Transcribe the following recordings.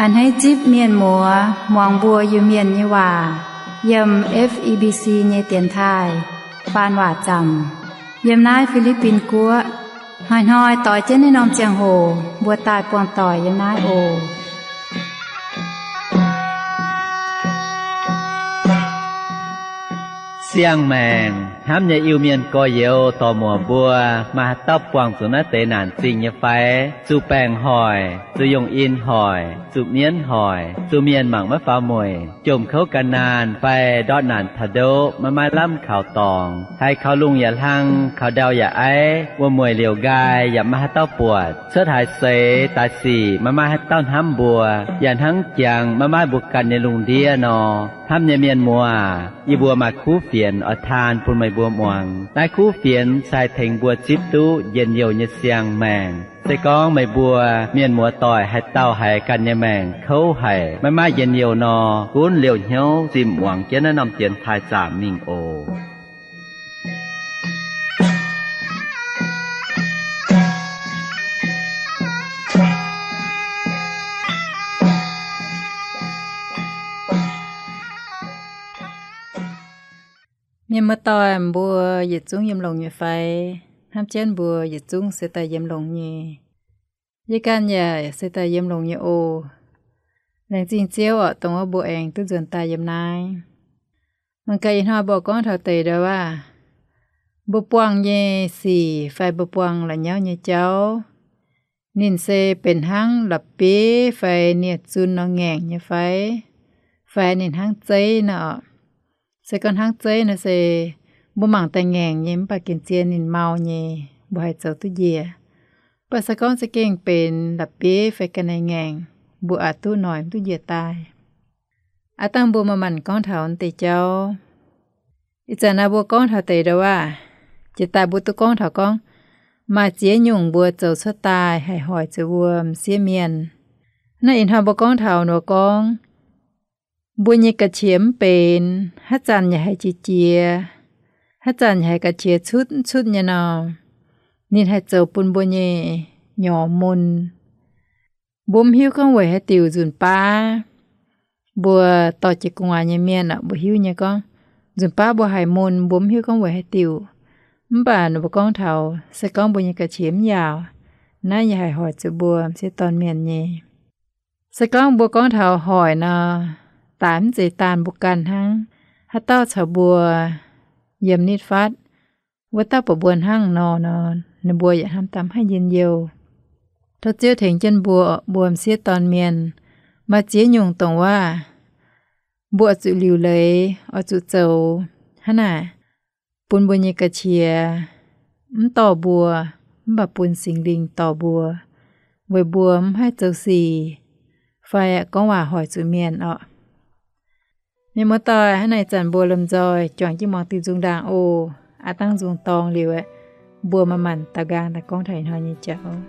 A'hneiv zipv mienh muoz muangx mbuo Iu-Mienh nyei waac yiem F E B C nyei dienx taaih faan waac zaamc yiem naaiv Fi^li^bin Guoqv. Hnoi-hnoi doix jienv naaiv norm ziangh hoc mbuo daaih buangh doic yiem naaiv oc. Siang-maengc hnamv nyei Iu-Mienh gorx-youz dorc-muoc mbuo, maaih haaix dauh buangh zuqc naaiv deix naanc zingh nyei fai? Zuqc baengc hoic, zuqc yungh in hoic, zuqc mienv hoic, zuqc mienh mangc maiv faaux mueic, jomc kouv gan naanh fai ndortv naanc taux ndoqv maiv maaih lamh kaux dorngx, haiz kaux lungh yaac hlang, kaux ndau yaac aiv, wuom-mueic liouc nqaai yaac maiv maaih haaix dauh buatc, cuotv haaix seix daaih sic maiv maaih haaix dauh hnamv mbuo, yaac hnangv jangx maiv maaih mbuo ganh nyei lungh ndiev nor. Hnamv nyei mienh muoz, yie mbuo maaih kuv fienx oix taan bun meih mbuo muangx. Naaiv kuv fienx se haih tengx mbuo zipv duqv njien-youh nyei siang-maengc. Se gorngv meih mbuo mienh muoz doic haaix dauh haiz ganh nyei maengc kouv haic, maiv maaih njien-youh nor, gunv liouh hnyouv zimh muangx jienv naaiv norm dienx taaih zaamc mingh oc. Mienh muoz-doic mbuo yietc zungv yiem longx nyei fai? Hnamv jienv mbuo yietc zungv se daaih yiem longx nyei. Yie ganh yaac se daaih yiem longx nyei oc. Laengz zingh Ziouv oc, dongh wuov mbuo aengx duqv nzuonx daaih yiem naaiv. Mangc gaax ih hnoi mbuo gorngv taux deix ndau wuov, mbuo buangh nyei sic fai mbuo buangh la'nyauv nyei jauv, ninh se benx hnangv la'bieiv fai nie-zun nor ngaengc nyei fai? Fai ninh hnangv zeiv nor oc? Se gorngv hnangv zeiv nor se mbuo mangc daaih ngaengc nyei, mv baac gengh zien ninh mau nyei, mbuo haih zoux duqv njiec. Mv baac se gorngv za'gengh benx la'bieiv fai ga'naaiv ngaengc, mbuo aqc duqv noic mv duqv njiec daaih. Aav dangh mbuo maaih maanc gorngv taux deix jauv. Ih zanc naaiv mbuo gorngv taux deix ndau wuov, jiex daaih mbuo duqv gorngv taux gorngv maaih ziex nyungc mbuo zoux cuotv daaih haih hoic zuqc mbuo m'sieqv mienh. Naaiv ih hnoi mbuo gorngv taux nor gorngv mbuo nyei ga'qiex mv benx, haaix zanc yaac haiz jiex jiex, haaix zanc yaac haiz ga'qiex cutv cutv nyei nor, ninh haih zoux bun mbuo nyei nyorx mun. Mbuo mv hiuv gorngv weic haaix diuc nzunc baav. Mbuo dorh jiex gu'nguaaz nyei mienh aqv, mbuo hiuv nyei gorngv nzunc baav mbuo haiz mun, mbuo mv hiuv gorngv weic haaix diuc. Mv baac ninh mbuo gorngv taux se gorngv mbuo nyei ga'qiex mv yaauc, naaiv yaac haih hoic zuqc mbuo m'sieqv dorn mienh nyei. Se gorngv mbuo gorngv taux hoic nor, daaix mv zeiz daanh mbuo ganh hnangv. Haaix dauh caux mbuo yiem nitv fatv, wuov dauh buatc mbuo hnangv nor nor, ninh mbuo yaac hnamv daaih mv haih njien-youh. Tov Ziouv tengx jienv mbuo, mbuo m'sieqv dorn mienh, maaih ziex nyungc dongh waac mbuo oix zuqc liuc leiz, oix zuqc zoux hnangv naaic, bun mbuo nyei ga'qiex mv dorh mbuo, mv baac bun Singx Lingh dorh mbuo, weic mbuo mv haih zoux sic fai gorngv waac hoic zuqc mienh orqc. Mienh muoz-doic, hnangv naaic zanc mbuo lomh nzoih juangc jienv muangx diuh nzung ndaangc oc. Aav dangh nzung dorng liuz aeqv, mbuo maaih maanc daaux nqaang daaih gorngv taux ih hnoi nyei jauv.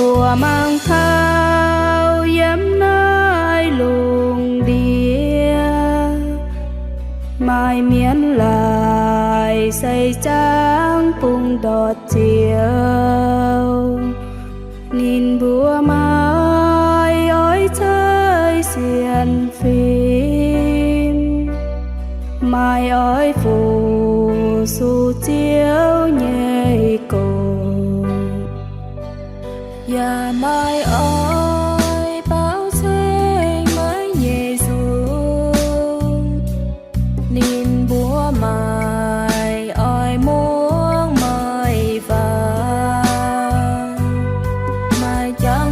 Mbuo mangc taux yiem naaiv lungh ndiev, maaih mienh laaic seix zaangv bung ndortv Ziouv. Ninh mbuo maaih oix ceix sienx fim, maaih oix fu-sux Ziouv nyei gox, yaac maaih oix baaux ceng meih nyei nzung. Ninh mbuo maaih oix muangx meih waac, maaih jangx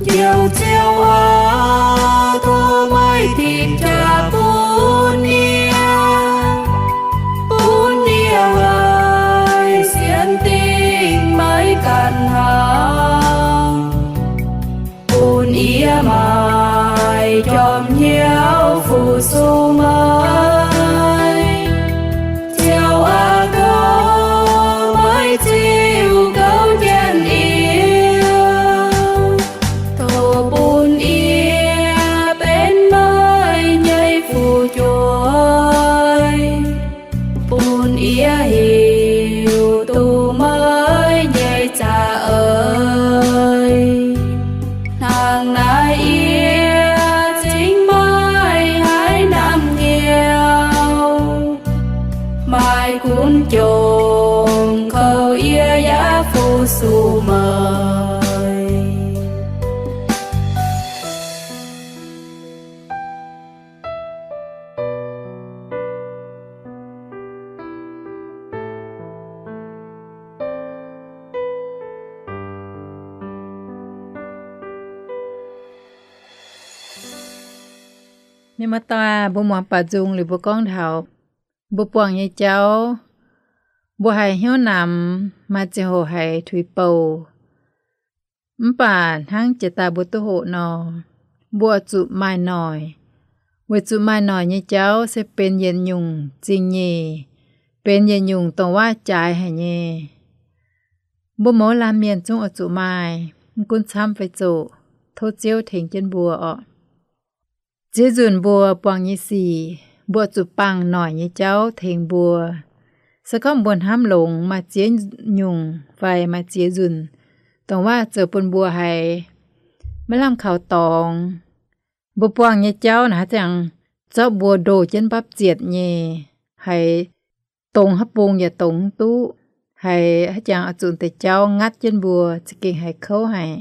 Ziouv, Ziouv aac, tov meih dingc jaax bun yie, bun yie haih sienx dingc meih ganh hnaangx, bun yie maaih jorm hnyouv fu-sux meih. Ziouv aac, tov meih ziux gouv jienv yie, tov bun yie benx meih nyei fu'jueiv, bun yie hiuv duqv meih nyei za'eix. Hnangv naaic yie cingx maaih haaix norm hnyouv, maaih gunv jomc kouv yie yaac fu-sux meih. Mienh muoz-doic, mbuo muangx baaux nzung liuz mbuo gorngv taux mbuo buangh nyei jauv, mbuo haiz hnyouv namx, maaih ziangh hoc haiz tuix bouc. Mv baac hnangv jiex daaih mbuo duqv hoqc nor, mbuo zuqc maaih noic. Weic zuqc maaih noic nyei jauv se benx yietc nyungc zingh nyeic, benx yietc nyungc dongh waac jaaix haic nyei. Mbuo mouz laanh mienh zungv oix zuqc maaih, mv gunv camv fai zoqc, tov Ziouv tengx jienv mbuo orqc. Ziex nzunc mbuo buangh nyei sic, mbuo zuqc bangc noic nyei jauv tengx mbuo. Se gorngv mbuo hnamv longx maaih ziex nyungc fai maaih ziex nzunc dongh waac zoux bun mbuo haiz maiv lamh kaux dorngx, mbuo buangh nyei jauv naaic haaix ziangx zorqv mbuo ndoh jienv mbapv zietc nyei, haiz dongz haaix bung yaac dongz mv duqv, haiz haaix jangx oix zuqc deix jauv ngatv jienv mbuo za'gengh haiz kouv haic.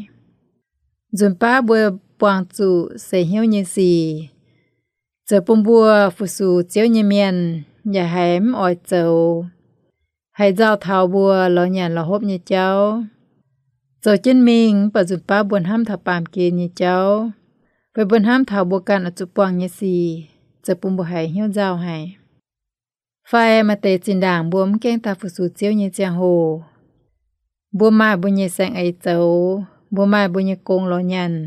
Nzunc baav mbuo buangh zuqc seix hnyouv nyei sic, zoux bun mbuo fu-sux Ziouv nyei mienh yaac haiz mv oix zoux, haiz nzauh taux mbuo lorz nyanc lorz hopv nyei jauv. Zoux jienv mingh mv baac nzunc baav mbuo hnamv taux baamh gen nyei jauv, fai mbuo hnamv taux mbuo ganh oix zuqc buangh nyei sic, zoux bun mbuo haiz hnyouv nzauh haic. Fai maaih deix zinh ndaangc mbuo mv gaengh daaih fu-sux Ziouv nyei ziangh hoc, mbuo maaih mbuo nyei saeng-eix zoux, mbuo maaih mbuo nyei gong lorz nyanc.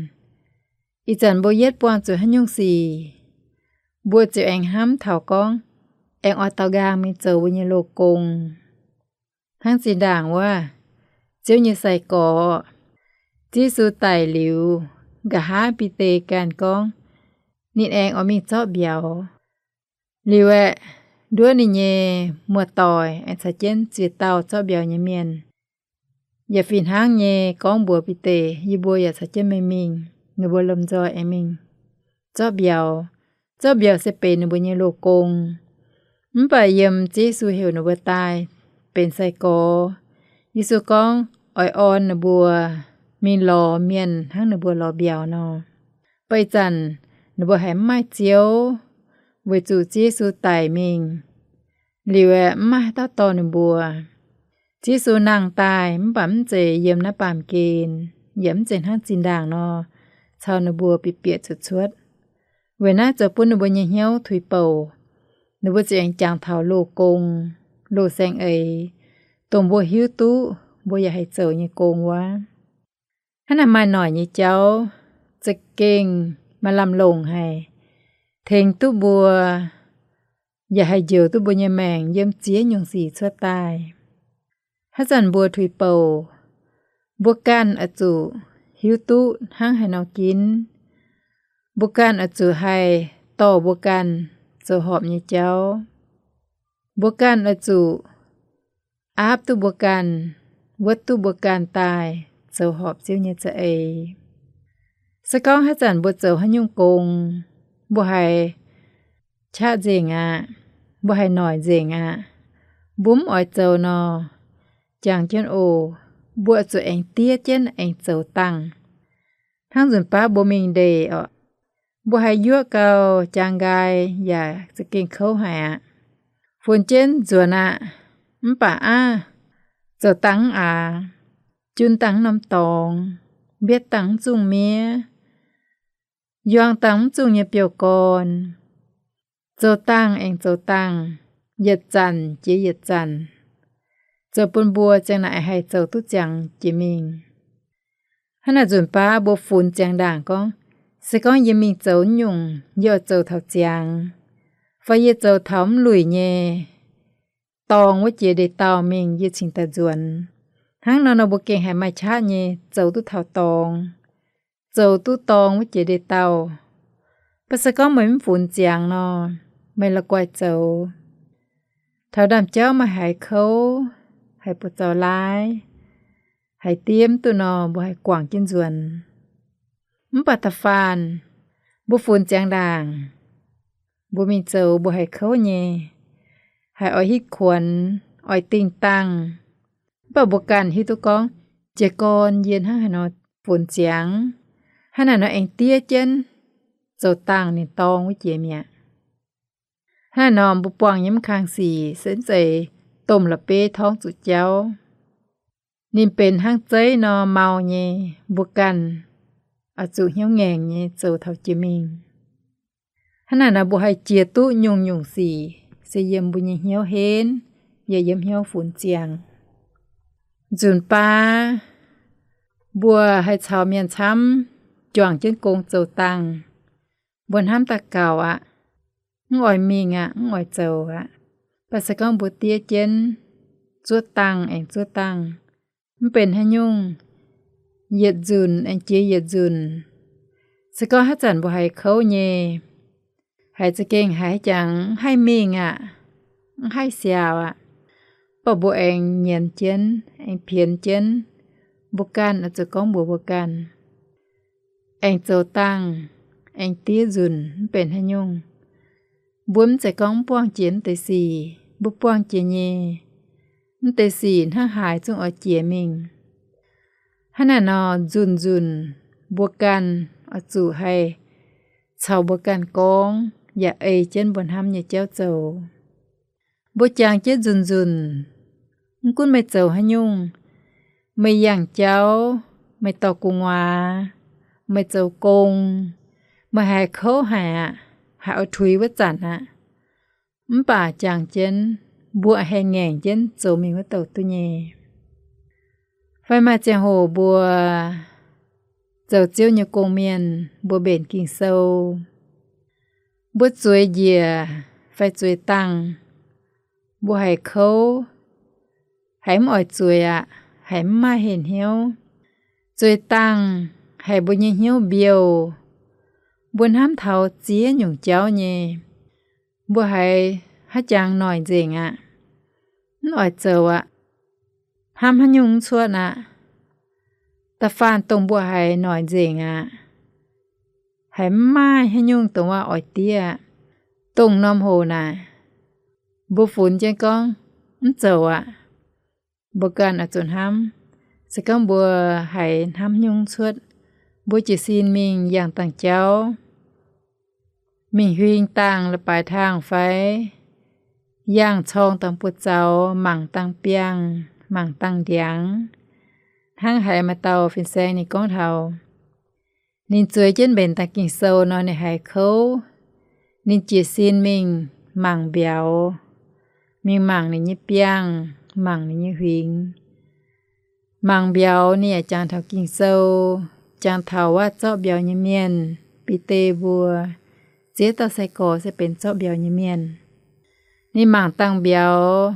Ih zanc mbuo yietv buangh zuqc haaix nyungc sic, mbuo ziouc aengx hnamv taux gorngv, aengx oix daaux nqaang mingh zoux mbuo nyei loz-gong. Hnangv zinh ndaangc wuov, Ziouv nyei sai-gorx, Ziouv Yesu daic liuz, nqa'haav Bide ganh gorngv ninh aengx oix mingh zorqv mbiauz. Liuz aeqv, nduov ninh nyei muoz-doic aengx caux jienv ziex dauh zorqv mbiauz nyei mienh yaac fih hnangv nyei gorngv mbuox Bide, yie mbuo yaac caux jienv meih mingh. Ninh mbuo lomh nzoih aengx mingh zorqv mbiauz. Zorqv mbiauz se benx ninh mbuo nyei loz-gong. Mv baac yiem Ziouv Yesu heuc ninh mbuo daaih benx sai-gorx, Yesu gorngv oix orn ninh mbuo mingh lorz mienh hnangv ninh mbuo lorz mbiauz nor. Mv baac ih zanc ninh mbuo haiz mv maaih Ziouv, weic zuqc Ziouv Yesu daic mingh. Liuz aeqv, mv maaih haaix dauh dorh ninh mbuo. Ziouv Yesu nangh daaih mv baac mv zeiz yiem naaiv baamh gen, yaac mv zeiz hnangv zinh ndaangc nor caux ninh mbuo bieqc bieqc cuotv cuotv. Weic naaiv zoux bun ninh mbuo nyei hnyouv tuix bouc. Ninh mbuo ziouc aengx jangx taux loz-gong, loz-saeng-eix, dongh mbuo hiuv duqv mbuo yaac haih zoux nyei gong wuov. Hnangv naaic maaih noic nyei jauv za'gengh maaih lamh longc haic, tengx duqv mbuo, yaac haih njoux duqv mbuo nyei maengc yiem ziex nyungc sic cuotv daaih. Haaix zanc mbuo tuix bouc, mbuo ganh oix zuqc hiuv duqv hnangv haaix nor ginv. Mbuo ganh oix zuqc haih dorh mbuo ganh zoux horpc nyei jauv. Mbuo ganh oix zuqc aapv duqv mbuo ganh, wuotv duqv mbuo ganh daaih zoux horpc Ziouv nyei za'eix. Se gorngv haaix zanc mbuo zoux haaix nyungc gong, mbuo haiz qaqv nzengc aqv, mbuo haiz noic nzengc aqv, mbuo mv oix zoux nor, jangx jienv oc, mbuo zuqc aengx diev jienv aengx zoux dangh. Hnangv nzunc baav mbuo mingh ndeic orqc, mbuo haiz yuoqv gau, jangx nqaai yaac za'gengh kouv haic aqv. Funx jienv nzuonx aqv, mv baac aav zoux dangh mv aax, jun dangh mv norm dorngx, mbietv dangh mv zungh miev, yuang dangh mv zungh nyei biouv-gorn, zoux dangh aengx zoux dangh, yietc zanc jiex yietc zanc, zoux bun mbuo ziang naaic haih zoux duqv ziangx jiex mingh. Hnangv naaic nzunc baav mbuo funx ziangx ndaangc gorngv, se gorngv yie mingh zoux nyungc, yie oix zoux taux ziangx, fai yie zoux taux mv luic nyei, dorngx wuov jiex ndeic-dauh mingh yie cingx daaih nzuonx. Hnangv nor nor mbuo gengh haiz maaih qaqv nyei zoux duqv taux dorngx, zoux duqv dorngx wuov jiex ndeic-dauh. Mv baac se gorngv meih mv funx ziangx nor, meih la'guaih zoux. Taux ndaamv-jauv meih haiz kouv, haiz buoz-zaux laaiv, haiz diev mv duqv nor, mbuo haih guangc jienv nzuonx. Mv baac da'faanh mbuo funx ziangx ndaangc, mbuo mingh zoux mbuo haiz kouv nyei, haiz oix hitv kuonx, oix dingh dangh. Mv baac mbuo ganh hiuv duqv gorngv, jiez gorn yie hnangv haaix nor funx ziangx, hnangv naaic nor aengx diev jienv, zoux dangh ninh dorng wuov jiex mi'aqv. Hnangv naaic nor mbuo buangh nyei mv kang sic se mv zeiz domh la'bieiv torngv zuqc jauv. Ninh benx hnangv zeiv nor mau nyei, mbuo ganh oix zuqc hnyouv ngaengc nyei zoux taux jiex mingh. Hnangv naaic nor mbuo haih jiex duqv nyungc-nyungc sic se yiem mbuo nyei hnyouv henv, yaac yiem hnyouv funx ziangx. Nzunc baav mbuo haih caux mienh camv juangc jienv gong zoux dangh, mbuo hnamv daaih gaux aqv. Mv oix mingh aqv, mv oix zoux aqv. Mv baac se gorngv mbuo diev jienv, zuov dangh aengx zuov dangh, mv benx haaix nyungc, yietc nzunc aengx jiex yietc nzunc. Se gorngv haaix zanc mbuo haiz kouv nyei, haiz za'gengh haiz jangx mv haih mingh aqv, mv haih siaaux aqv, mv baac mbuo aengx nyienz jienv, aengx pienx jienv, mbuo ganh oix zuqc gorngv mbuox mbuo ganh, aengx zoux dangh, aengx diev nzunc mv benx haaix nyungc. Mbuo mv zeiz gorngv mv buangh jiex mv deix sic, mbuo buangh jiex nyei. Mv deix sic hnangv haaix zungv oix jiex mingh. Hnangv naaic nor nzunc-nzunc mbuo ganh oix zuqc haih caux mbuo ganh gorngv yaac ei jienv mbuo hnamv nyei jauv zoux. Mbuo jangx jienv nzunc-nzunc, mv gunv meih zoux haaix nyungc, meih yangh jauv, meih dorh gu'nguaaz, meih zoux gong, meih haiz kouv haic aqv, haiz oix tuix wuov zanc aqv, mv baac jangx jienv mbuo haih ngaengc jienv zoux mingh wuov douc duqv nyei. Fai maaih ziangh hoc mbuo zoux Ziouv nyei gong-mienh, mbuo mbenc Ging-Sou, mbuo zueiz njiec fai zueiz dangh, mbuo haiz kouv, haiz mv oix zueiz aqv, haiz mv maaih heh hnyouv. Zueiz dangh haiz mbuo nyei hnyouv mbiouh, mbuo hnamv taux ziex nyungc jauv nyei, mbuo haiz haaix jangx noic nzengc aqv, mv oix zoux aqv, hnamv haaix nyungc mv cuotv aqv. Da'faanh dongh mbuo haiz noic nzengc aqv, haiz mv maaih haaix nyungc dongh waac oix diev aqv, dongh norm hoc naaic, mbuo funx jienv gorngv mv zoux aqv. Mbuo ganh oix zuqc hnamv, se gorngv mbuo haiz hnamv nyungc cuotv, mbuo jiez sin mingh yangh dangh jauv, mingh huing dangh la'baaix tangh fai yangh corng dangh buoz-zaux, mangc dangh biangh, mangc dangh ndiangx. Hnangv haiz maaih dauh fin-saeng ninh gorngv taux, ninh zueiz jienv mbenc dangh Ging-Sou nor ninh haiz kouv, ninh jiez sin mingh mangc mbiauz, mingh mangc ninh nyei biangh, mangc ninh nyei huingx. Mangc mbiauz ninh yaac jangx taux Ging-Sou, jangx taux waac zorqv mbiauz nyei mienh, Bide mbuo, ziex dauh sai-gorx se benx zorqv mbiauz nyei mienh. Ninh mangc dangh mbiauz,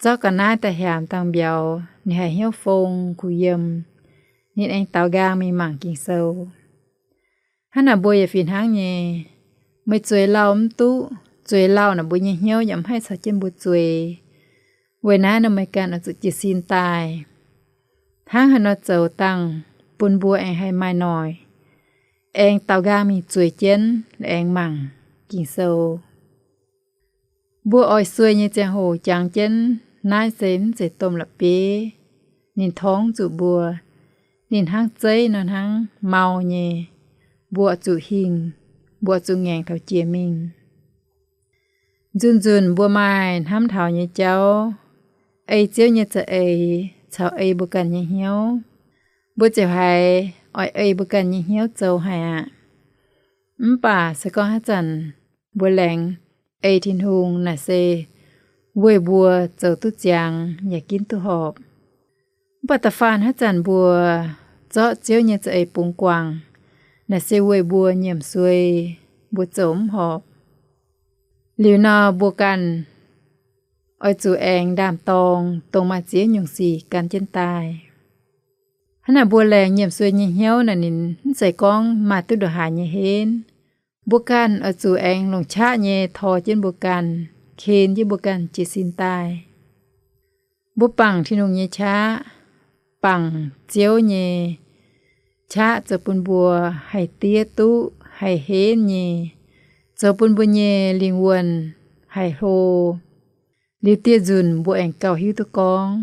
zorqv ga'naaiv daaih hiaamx dangh mbiauz, ninh haiz hnyouv fong kuh yiem, ninh aengx daaux nqaang mingh mangc Ging-Sou. Hnangv naaic mbuo yaac fih hnangv nyei. Meih zueiz lauh mv duqv, zueiz lauh naaic mbuo nyei hnyouv yaac mv haih caux jienv mbuo zueiz. Weic naaiv nor meih ganh oix zuqc jiez sin daaih, hnangv haaix nor zoux dangh bun mbuo aengx haih maaih noic, aengx daaux nqaang mingh zueiz jienv aengx mangc Ging-Sou. Mbuo oix sueih nyei ziangh hoc jangx jienv naaiv se mv zeiz domh la'bieiv, ninh torngv zuqc mbuo, ninh hnangv zeiv nor hnangv mau nyei, mbuo zuqc hingh, mbuo zuqc ngaengc taux jiex mingh. Nzunc-nzunc mbuo maaih hnamv taux nyei jauv, ei Ziouv nyei za'eix caux ei mbuo ganh nyei hnyouv, mbuo ziouc haiz oix ei mbuo ganh nyei hnyouv zoux haic aqv. Mv baac se gorngv haaix zanc mbuo laengz ei Tin-Hungh naaic se weic mbuo zoux duqv ziangx yaac ginv duqv horpc. Mv baac da'faanh haaix zanc mbuo zorqv Ziouv nyei za'eix bungx guangc, naaic se weic mbuo nyiemc suei, mbuo zoux mv horpc. Liuz nor mbuo ganh oix zuqc aengx ndaam-dorng dongh maaih ziex nyungc sic gan jienv daaih. Hnangv naaic mbuo laengz nyiemc suei nyei hnyouv naaic ninh mv zeiz gorngv maaih duqv ndongc haaix nyei henv. Mbuo ganh oix zuqc aengx longc qaqv nyei tor jienv mbuo ganh, ken jienv mbuo ganh jiez sin daaih. Mbuo bangc Tin-Hungh nyei qaqv, bangc Ziouv nyei qaqv zoux bun mbuo haih diev duqv, haih henv nyei, zoux bun mbuo nyei lingh wuonh haih hlo. Liuz dieh nzunc mbuo aengx gauh hiuv duqv gorngv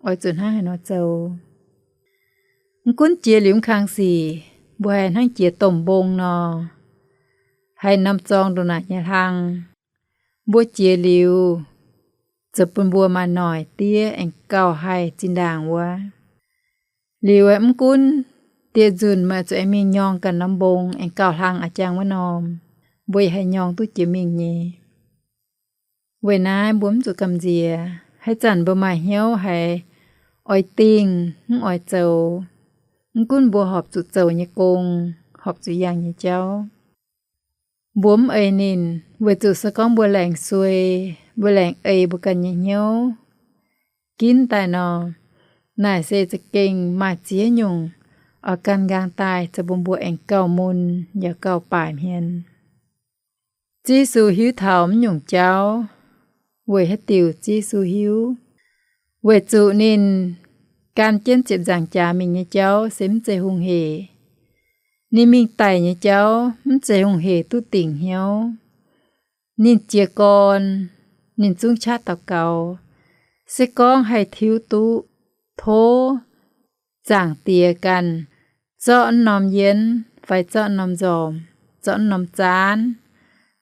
oix zuqc hnangv haaix nor zoux. Mv gunv jiex liuz mv kang sic, mbuo haih hnangv jiex domh mbong nor, haiz norm zorng ndongc naaic nyei hlang. Mbuo jiex liuz, zoux bun mbuo maaih noic diev aengx gauh haih zinh ndaangc wuov. Liuz mv gunv dieh nzunc meih zuqc aengx mingh nyorng ganh norm mbong aengx gauh hlang a'jang wuov norm, mbuo yaac haih nyorng duqv jiex mingh nyei. Weic naaiv mbuo mv zuqc gamh nziex. Haaix zanc mbuo maaih hnyouv haiz oix dingh mv oix zoux, mv gunv mbuo horpc zuqc zoux nyei gong, horpc zuqc yangh nyei jauv, mbuo mv ei ninh, weic zuqc se gorngv mbuo laengz suei, mbuo laengz ei mbuo ganh nyei hnyouv ginv daaih nor, naaic se za'gengh maaih ziex nyungc oix gan nqaang daaih zoux bun mbuo aengx gauh mun yaac gauh baaic hmien. Ziouv Yesu hiuv taux mv nyungc jauv. Weic haaix diuc Ziouv Yesu hiuv? Weic zuqc ninh gan jienv ziepc nzaangc jaax mingh nyei jauv se mv zeiz hungh hec. Ninh mingh daic nyei jauv mv zeiz hungh hec duqv dingc hnyouv. Ninh jiez gorn, ninh zungv qaqv daux gaux, se gorngv haih tiuv duqv tov Zaangc Diex ganh zorqv norm yienv fai zorqv norm nzormc, zorqv norm zaanv,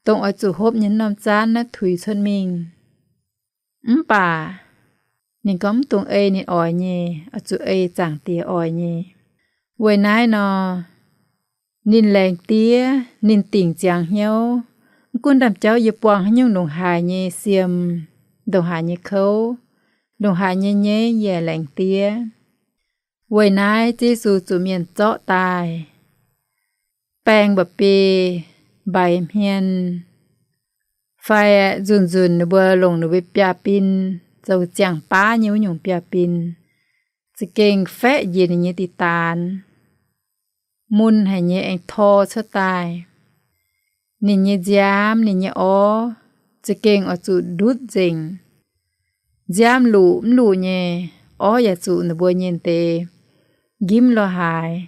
dongh oix zuqc hopv nyei norm zaanv naaiv tuix cuotv mingh. Mv baac ninh gorngv mv dungx ei ninh oix nyei, oix zuqc ei Zaangc Diex oix nyei. Weic naaiv nor, ninh laengz diev, ninh dingc ziangx hnyouv. Mv gunv ndaamv-jauv yie buangh haaix nyungc ndongc haaix nyei siem, ndongc haaix nyei kouv, ndongc haaix nyei nyeiv yaac laengz diev. Weic naaiv Ziouv Yesu zuqc mienh zorqv daaih, baeng mba'biei, mbaix hmien, fai nzunc nzunc ninh mbuo longc ninh mbuo biaa bin, zoux ziangh baav nyei wuov nyungc biaa bin, za'gengh faeqv njiec ninh nyei diqc daanx, mun haic nyei aengx tor cuotv daaih. Ninh nyei nziaamv, ninh nyei orv, za'gengh oix zuqc ndutv nzengc. Nziaamv luqc mv luqc nyei, orv yaac zuqc ninh mbuo nyei deix njimv lorz haaix,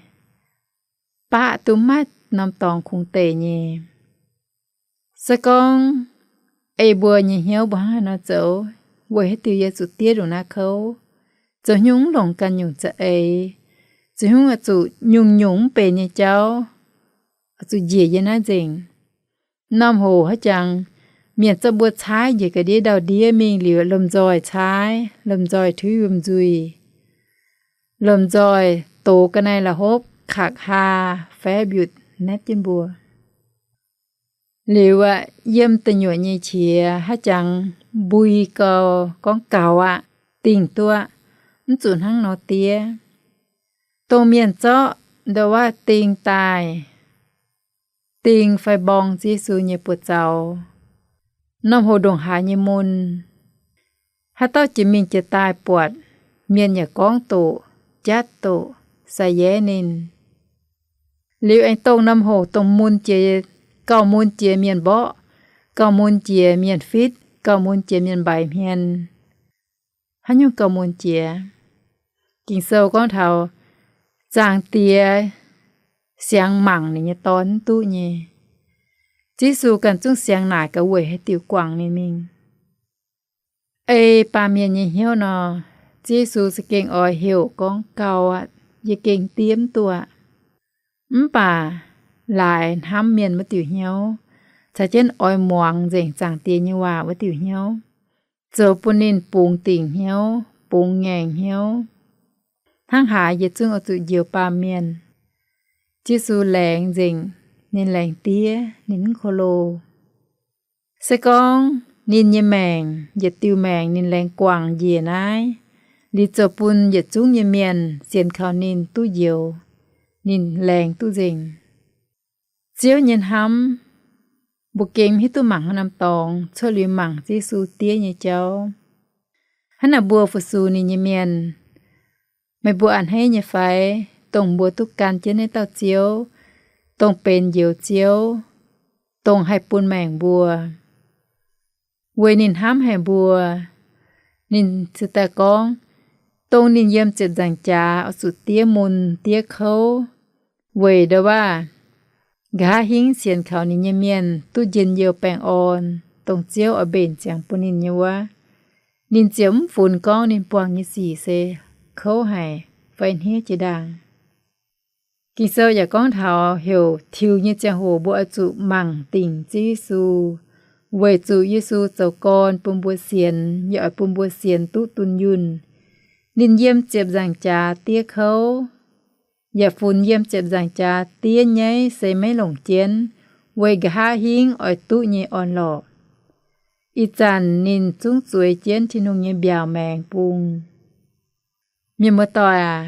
baqv duqv maiv norm dorngx kungx deic nyei. Se gorngv ei mbuo nyei hnyouv mbuo hnangv haaix nor zoux, weic haaix diuc yie zuqc diev ndongc naaiv kouv? Zoux haaix nyungc mv longc ganh nyungc za'eix? Zoux haaix nyungc oix zuqc nyungc-nyungc mv benx nyei jauv, oix zuqc njiec yie naaiv nzengc? Norm hoc haaix jangx mienh zorqv mbuo caaiv njiec ga'ndiev ndau-ndiev mingh liuz, lomh nzoih caaiv, lomh nzoih tuix yiem nzuih, lomh nzoih dox ga'naaiv la'hopv, kaqc haa, faev mbiutc naetv jienv mbuo. Liuz aqv, yiem da'nyuoqc nyei qiex haaix jangx mbui gau, gorngv gaux aqv, dingh duqv aqv, mv zuqc hnangv nor diev. Dongh mienh zorqv ndau-waav ding daaih, ding fai mborng Ziouv Yesu nyei buoz-zaux, norm hoc ndongc haaix nyei mun, haaix dauh jiex mingh jiex daaih buatc, mienh yaac gorngv doqc, jatv doqc, sai-yaev ninh. Liuz aengx dongh norm hoc dongh mun jiex, gauh mun jiex mienh mborqv, gauh mun jiex mienh fitv, gauh mun jiex mienh mbaix hmien. Haaix nyungc gauh mun jiex? Ging-Sou gorngv taux Zaangc Diex siangx mangc ninh nyei dorn mv duqv nyei. Ziouv Yesu ganh zungv siangx naaic gaax weic haaix diuc guangc ninh mingh. Ei baamh mienh nyei hnyouv nor, Ziouv Yesu za'gengh oix heuc gorngv gauh aqv, yie gengh diev mv duqv aqv. Mv baac laaix hnamv mienh wuov diuc hnyouv, caux jienv oix muangx nzengc Zaangc Diex nyei waac wuov diuc hnyouv, zoux bun ninh bungx dingc hnyouv, bungx ngaengc hnyouv. Hnangv haaix yietc zungv oix zuqc njoux baamh mienh. Ziouv Yesu laengz nzengc, ninh laengz diev, ninh mv ko lo. Se gorngv ninh nyei maengc, yietc diuh maengc ninh laengz guangc njiec naaiv, liuz zoux bun yietc zungv nyei mienh sienx kaux ninh duqv njoux, ninh laengz duqv nzengc. Ziouv nyei hnamv, mbuo gengh mv hiuv duqv mangc haaix norm dorngx cuotv liuz mangc Ziouv Yesu diev nyei jauv. Hnangv naaic mbuo fu-sux ninh nyei mienh, meih mbuo a'hneiv nyei fai, dongh mbuo duqv gan jienv naaiv dauh Ziouv, dongh benx Njoux Ziouv, dongh haih bun maengc mbuo? Weic ninh hnamv haic mbuo, ninh cingx daaih gorngv, dongh ninh yiem ziepc nzaangc jaax oix zuqc diev mun diev kouv, weic ndau-wav nqa'haav hingv sienx kaux ninh nyei mienh duqv njien-youh baengh orn, dongh Ziouv oix mbenc ziangx bun ninh nyei wuov, ninh ziouc mv funx gorngv ninh buangh nyei sic se kouv haic fai hniev jiex ndaangc. Ging-Sou yaac gorngv taux heuc tiux nyei ziangh hoc mbuo oix zuqc mangc dingc Ziouv Yesu, weic zuqc Yesu zoux gorn bun mbuo sienx, yaac oix bun mbuo sienx duqv dunh yunh. Ninh yiem ziepc nzaangc jaax diev kouv, yaac funx yiem ziepc nzaangc jaax diev nyaiv se maiv longc jienv, weic nqa'haav hingv oix duqv nyei orn-lorqc. Ih zanc ninh zungv zueiz jienv Tin-Hungh nyei mbiaauc maengx bung. Mienh muoz-doic aac,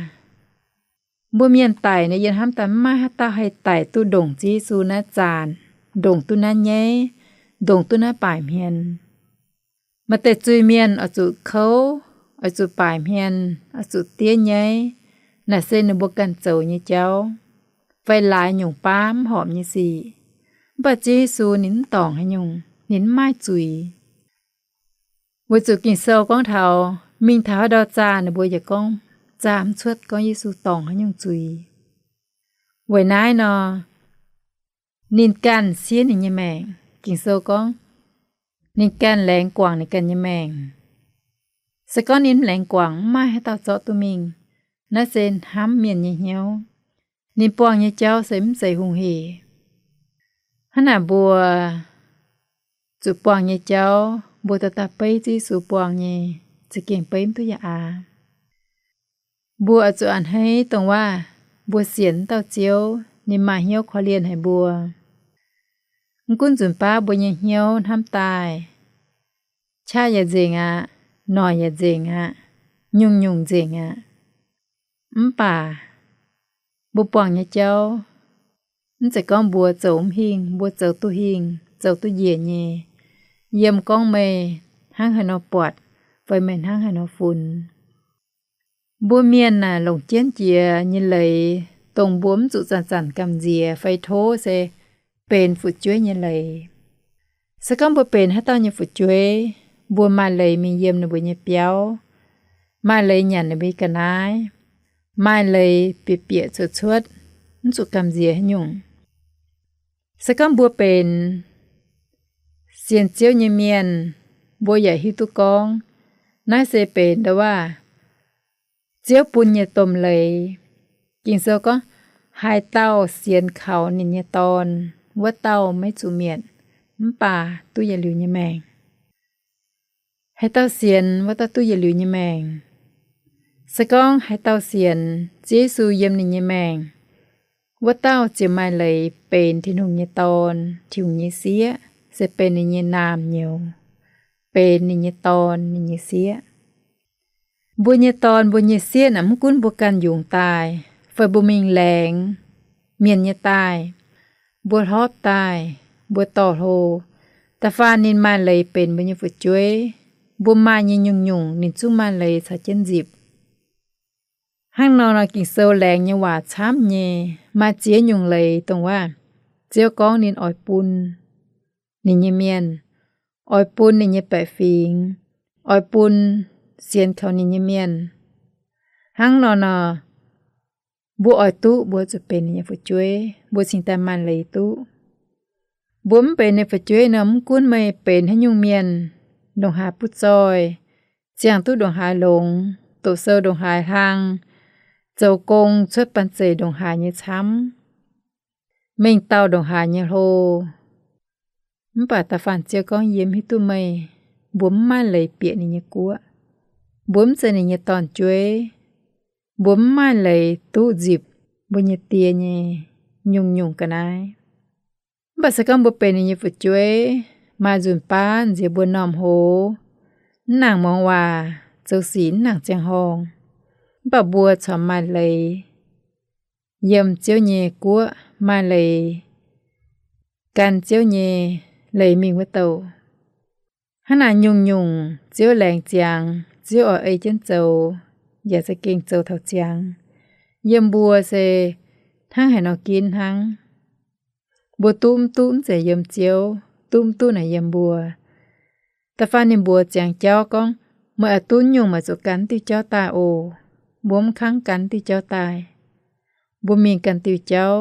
mbuo mienh daic nor, yie hnamv daaih maiv maaih haaix dauh haih daic duqv ndongc Ziouv Yesu naaiv zanc, ndongc duqv naaiv nyaiv, ndongc duqv naaiv baaic hmien. Maaih deix zuiz-mienh oix zuqc kouv, oix zuqc baaic hmien, oix zuqc diev nyaiv, naaic se ninh mbuo ganh zoux nyei jauv, fai laaix nyungc baav mv horpc nyei sic. Mv baac Ziouv Yesu ninh mv dorngc haaix nyungc, ninh mv maaih zuiz. Weic zuqc Ging-Sou gorngv taux mingh taux haaix ndau zaah, ninh mbuo yaac gorngv zaah mv cuotv gorngv Yesu dorngc haaix nyungc zuiz. Weic naaiv nor, ninh ganh siev ninh nyei maengc. Ging-Sou gorngv, ninh ganh laengz guangc ninh ganh nyei maengc. Se gorngv ninh mv laengz guangc, mv maaih haaix dauh zorqv duqv mingh. Naaiv se hnamv mienh nyei hnyouv. Ninh buangh nyei jauv se mv zeiz hungh hec. Hnangv naaic mbuo zuqc buangh nyei jauv, mbuo dorh daaih beiv Ziouv Yesu buangh nyei, za'gengh beiv mv duqv yaac aav. Mbuo oix zuqc a'hneiv dongh waac mbuo sienx dauh Ziouv, ninh maaih hnyouv korv-lienh haic mbuo. Mv gunv nzunc baav mbuo nyei hnyouv hnamv daaih, qaqv yaac nzengc aqv, noic yaac nzengc aqv, nyungc-nyungc nzengc aqv. Mv baac mbuo buangh nyei jauv, mv zeiz gorngv mbuo zoux mv hingh, mbuo zoux duqv hingh, zoux duqv njiec nyei, yiem gorngv meih hnangv haaix nor buatc, fai meih hnangv haaix nor funx. Mbuo mienh naaic longc jienv jiex nyei leiz, dongh mbuo mv zuqc zanc-zanc gamh nziex fai tov se benx fu'jueiv nyei leiz. Se gorngv mbuo benx haaix dauh nyei fu'jueiv, mbuo maaih leiz mingh yiem ninh mbuo nyei biauv, maaih leiz nyanc ninh mbuo nyei ga'naaiv, maaih leiz bieqc bieqc cuotv cuotv, mv zuqc gamh nziex haaix nyungc. Se gorngv mbuo benx sienx Ziouv nyei mienh, mbuo yaac hiuv duqv gorngv naaiv se benx ndau waac Ziouv bun nyei domh leiz. Ging-Sou gorngv, haaix dauh sienx kaux ninh nyei Dorn, wuov dauh maiv zuqc mietc, mv baac duqv yietc liuz nyei maengc. Haaix dauh sienx, wuov dauh duqv yietc liuz nyei maengc. Se gorngv haaix dauh sienx Ziouv Yesu yiem ninh nyei maengc, wuov dauh ziouc maaih leiz benx Tin-Hungh nyei dorn, Tin-Hungh nyei sieqv, se benx ninh nyei naamh nyouz, benx ninh nyei dorn, ninh nyei sieqv. Mbuo nyei dorn, mbuo nyei sieqv naaic mv gunv mbuo ganh yungz daaih, fai mbuo mingh laengz mienh nyei daaih, mbuo hlorpv daaih, mbuo dorh hlo, da'faanh ninh maaih leiz benx mbuo nyei fu'jueiv, mbuo maaih nyei nyungc-nyungc ninh zungv maaih leiz caux jienv nzipc. Hnangv nor, Ging-Sou laengz nyei waac camv nyei. Maaih ziex nyungc leiz dongh waac Ziouv gorngv ninh oix bun ninh nyei mienh, oix bun ninh nyei baeqc fingx, oix bun sienx kaux ninh nyei mienh. Hnangv nor nor, mbuo oix duqv mbuo zuqc benx ninh nyei fu'jueiv, mbuo cingx daaih maaih leiz duqv. Mbuo mv benx ninh fu'jueiv nor, mv gunv meih benx haaix nyungc mienh, ndongc haaix butv zoih, ziangh duqv ndongc haaix longx, doqc sou ndongc haaix hlang, zoux gong cuotv banh zeic ndongc haaix nyei camv, mengh dauh ndongc haaix nyei hlo, mv baac da'faanh Ziouv gorngv yie mv hiuv duqv meih, mbuo mv maaih leiz bieqc ninh nyei guoqv. Mbuo mv zeiz ninh nyei dorn-jueiv. mbuo mv maaih leiz duqv nzipc mbuo nyei die nyei nyungc-nyungc ga'naaiv. Mv baac se gorngv mbuo benx ninh nyei fu'jueiv, maaih nzunc baav nziex mbuo m'normh hoz, mv nangc muangx waac, zoux sic mv nangc ziangh horngh, mv baac mbuo corc maaih leiz yiem Ziouv nyei guoqv, maaih leiz gan Ziouv nyei leiz mingh wuov douc. Hnangv naaic nyungc-nyungc Ziouv laengz ziangx, Ziouv oix ei jienv zoux, yaac za'gengh zoux taux ziangx. Yiem mbuo se hnangv haaix nor ginv hnangv. Mbuo duqv mv duqv mv zeiz yiem Ziouv, duqv mv duqv naaic yiem mbuo. Da'faanh ninh mbuox ziangx jauv gorngv, meih oix duqv nyungc, meih zuqc gan diuh jauv daaih oc. Mbuo mv kangv gan diuh jauv daaih. Mbuo mingh ganh diuh jauv,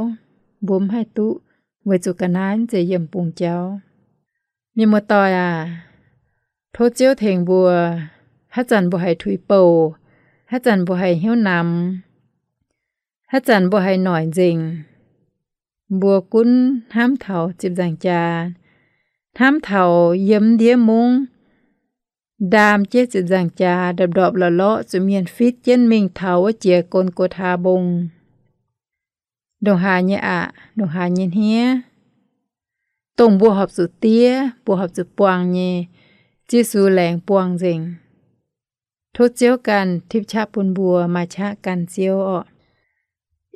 mbuo mv haih duqv, weic zuqc ga'naaiv mv zeiz yiemh bungx jauv. Mienh muoz-doic aac, tov Ziouv tengx mbuo. Haaix zanc mbuo haiz tuix bouc, haaix zanc mbuo haiz hnyouv namx, haaix zanc mbuo haiz noic nzengc, mbuo gunv hnamv taux ziepc nzaangc jaax, hnamv taux yiem ndiev mungv ndaam jienv ziepc nzaangc jaax, ndorpc-ndorpc lorqc-lorqc zuqc mienh fitv jienv mingh taux wuov jiex Golgotha mbong. Ndongc haaix nyei aqc, ndongc haaix nyei hniev, dongh mbuo horpc zuqc diev, mbuo horpc zuqc buangh nyei, Ziouv Yesu laengz buangh nzengc. Tov Ziouv ganh tipv qaqv bun mbuo, maaih qaqv gan Ziouv orqc.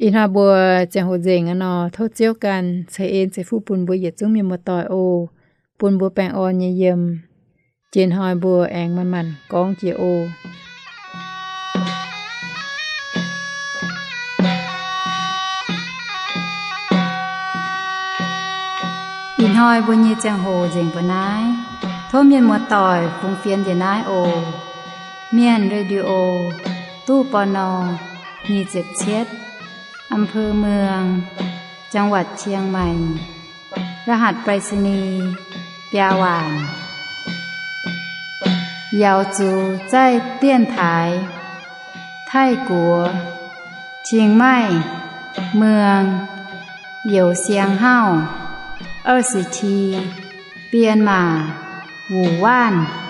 Ih hnoi mbuo ziangh hoc nzengc aqv nor, tov Ziouv ganh ceix en ceix fuqv bun mbuo yietc zungv mienh muoz-doic oc, bun mbuo baengh orn nyei yiem. Jiex hnoi mbuo aengx manc-manc gorngv jiex oc. Ih hnoi mbuo nyei ziangh hoc nzengc mbuo naaiv. Tov mienh muoz-doic fungx fienx njiec naaiv oc. Mienh Radio, ตู้ ปณ. nyic ziepc cietv, อำเภอเมือง จังหวัดเชียงใหม่ รหัสไปรษณีย์ biaa waanc. Yaux zuqc zaih dienx taaix Taiv-Guoqv, Qing Maih, Mueng, Youz Siang Hauv, 二十七, Bienh Maac, Wuc Waanv.